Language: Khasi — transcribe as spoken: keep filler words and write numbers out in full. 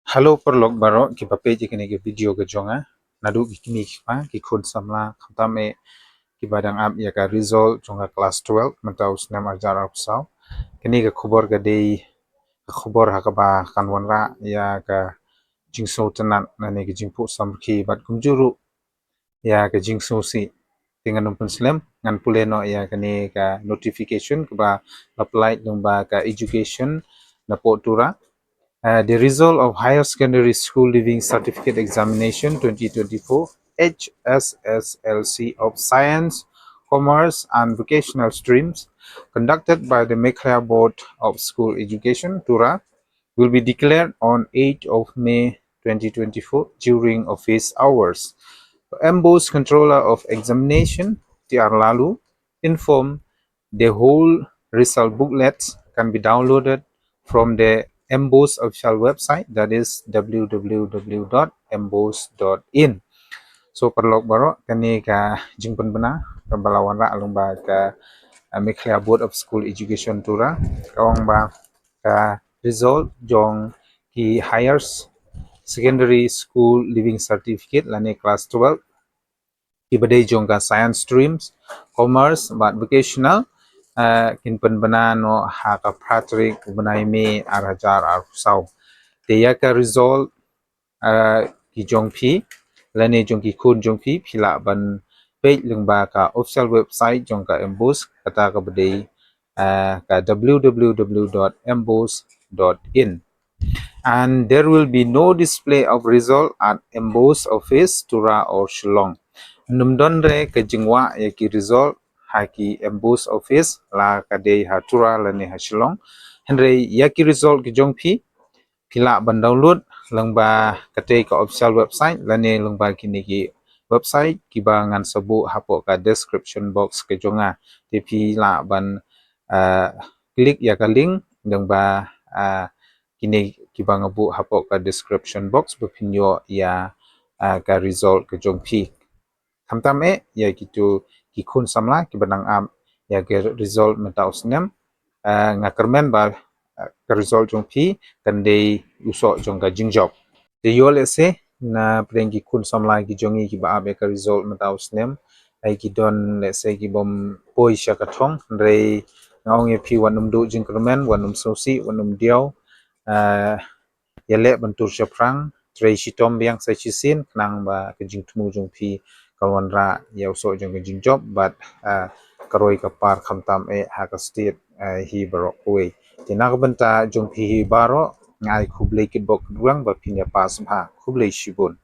Hello paralok baroh kiba peit ïa kane ka video ka jong nga. Naduh ki kmie ki kpa, ki khun samla, khamtam eh kiba dang ap ïa ka result jong ka class twelve mynta u snem ar hajar arphew saw. Kane ka khubor ka dei ka khubor ha kaba kan wanrah ïa ka jingsngewtynnat lane ka jingphuh samrkhie bad kumjuh ruh ïa ka jingsngewsih. Te ngan ym pynslem, ngan pule noh ïa kane ka notification kaba la pynlait lyngba ka education napoh Tura. Uh, the result of Higher Secondary School Leaving Certificate Examination twenty twenty-four, H S S L C, of Science, Commerce and Vocational Streams, conducted by the Meghalaya Board of School Education, Tura, will be declared on eighth of May twenty twenty-four during office hours. MBOSE Controller of Examination, T R Laloo, informed the whole result booklets can be downloaded from the MBOSE official website, that is w w w dot mbose dot in. So paralok baroh, kane ka jingpynbna kaba la wanrah lyngba ka, uh, Meghalaya Board of School Education, Tura, ka ong ba ka result jong ki Higher Secondary School Leaving Certificate lane class twelve kiba dei jong ka Science Streams, Commerce bad Vocational, uh, kin pynbna noh ha ka phra tarik u bnai May ar hajar arphew saw. Te ïa ka result, uh, ki jong phi lane jong ki khun jong phi, phi lah ban peit lyngba ka official website jong ka MBOSE, kata kaba dei, uh, ka w w w dot mbose dot in. And there will be no display of result at MBOSE office, Tura or Shillong. Ym don re ka jingwah ïa ki result ha ki MBOSE office, la ka dei ha Tura lane ha Shillong. Hynrei ïa ki result ki jong phi, phi lah ban download lyngba katei ka official website lane lyngba kine ki website kiba ngan sa buh hapoh ka description box ka jong nga. Te phi lah ban, uh, click ïa ka link lyngba, uh, kine kiba nga buh hapoh ka description box ba phin ïoh ïa, uh, ka result ka jong phi. Khamtam eh ïa kito ki khun samla kiba dang ap ïa ka result mynta u snem, uh, nga kyrmen ba, uh, ka result jong phi kan dei u soh jong ka jingjop. Te ïoh lehse na pdeng ki khun samla ki jong ngi kiba ap ïa ka result mynta u snem, ai ki don lehse ki bym poi sha ka thong, hynrei nga ong ïa phi, wat nym duh jingkyrmen, wat nym sngewsih, wat nym diaw, uh, ïaleh ban tur shaphrang, trei shitom biang sa shisien khnang ba ka jingthmu jong phi kan wanrah ïa u soh jong ka jingjop bad, uh, ka roi ka par khamtam eh ha ka state, uh, hi baroh kawei. Te na ka bynta jong phi hi baroh, nga ai khublei kitbok kitwang ba phin ïa pass bha. Khublei shibun.